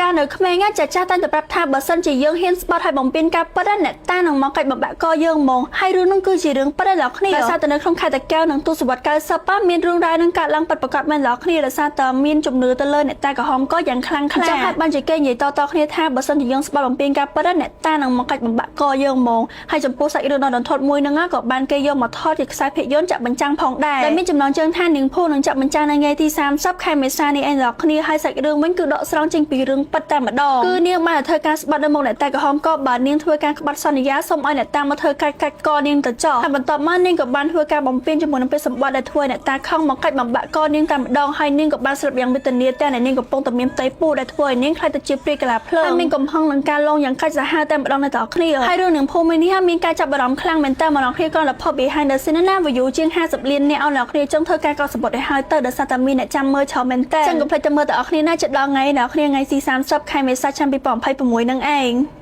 កាលនៅក្មេងចាស់ចាស់តែងតែប្រាប់ថាបើសិនជាយើងហ៊ានស្បត់ឲ្យបំពេញការពិតណាអ្នកតានឹងមកកាច់បំបាក់កយើងហ្មងហើយរឿងនោះគឺជារឿងពិតឯឡគ្នាដោយសារតែនៅក្នុងខេត្តតាកែវនិងទសវត្ស90ប៉ាមានរឿងរ៉ាវនឹងកើតឡើងពិតប្រាកដមែនឡគ្នាដោយសារតែមានជំនឿទៅលើអ្នកតាក្រហមកយ៉ាងខ្លាំងក្លាចឹងហើយបានជាគេនិយាយតៗគ្នាថាបើសិនជាយើងស្បត់បំពេញការពិតណាអ្នកតានឹងមកកាច់បំបាក់កយើងហ្មងហើយចំពោះសាច់រឿងដ៏រន្ធត់មួយហ្នឹងក៏បានគេយកមកថតជាខ្សែភាពយន្តចាក់បញ្ចាំងផងដែរដែលមានចំណងជើងថានាងភូនឹងចាក់បញ្ចាំងនៅថ្ងៃទី30ខែមេសានេះឯងដល់គ្នាហើយសាច់រឿងវិញគឺដកស្រង់ចេញពីរឿងពិតតែម្ដងគឺនាងបានធ្វើការស្បាត់នៅមុខអ្នកតាក្រហមកបើនាងធ្វើការក្បាត់សន្យាសូមឲ្យអ្នកតាមកធ្វើកាច់កាច់កនាងទៅចោះហើយបន្ទាប់មកនាងក៏បានធ្វើការបំពេញជាមួយនឹងពេជ្រសម្បត្តិដែលធ្វើឲ្យអ្នកតាខឹងមកកាច់បំបាក់កនាងតែម្ដងហើយនាងក៏បានស្លាប់យ៉ាងវេទនាទាំងដែលនាងកំពុងតែមានផ្ទៃពោះដែលធ្វើឲ្យនាងក្លាយទៅជាព្រាយកលាភ្លើងហើយមានកំហឹងនឹងការលងយ៉ាងកាច់សាហាវតែម្ដងនៅតគ្នាហើយរឿងនាងភូមិនេះមានការចាប់អារម្មណ៍ខ្លាំងមែនតើម្ដងគ្នាក៏លផ behind the scene ណា view ជាង50លានអ្នកឲ្យអ្នកគ្នាចង់ធ្វើការកក់សម្បត្តិឲ្យហើយទៅដោយសារតែមានអ្នកចាំមើលច្រើនមែនតើចឹងកុំភ្លេចទៅមើលទាំងអស់គ្នាណាជិតដល់ថ្ងៃអ្នកគ្នាថ្ងៃទី30ខែមេសាឆ្នាំ2026នឹងឯង។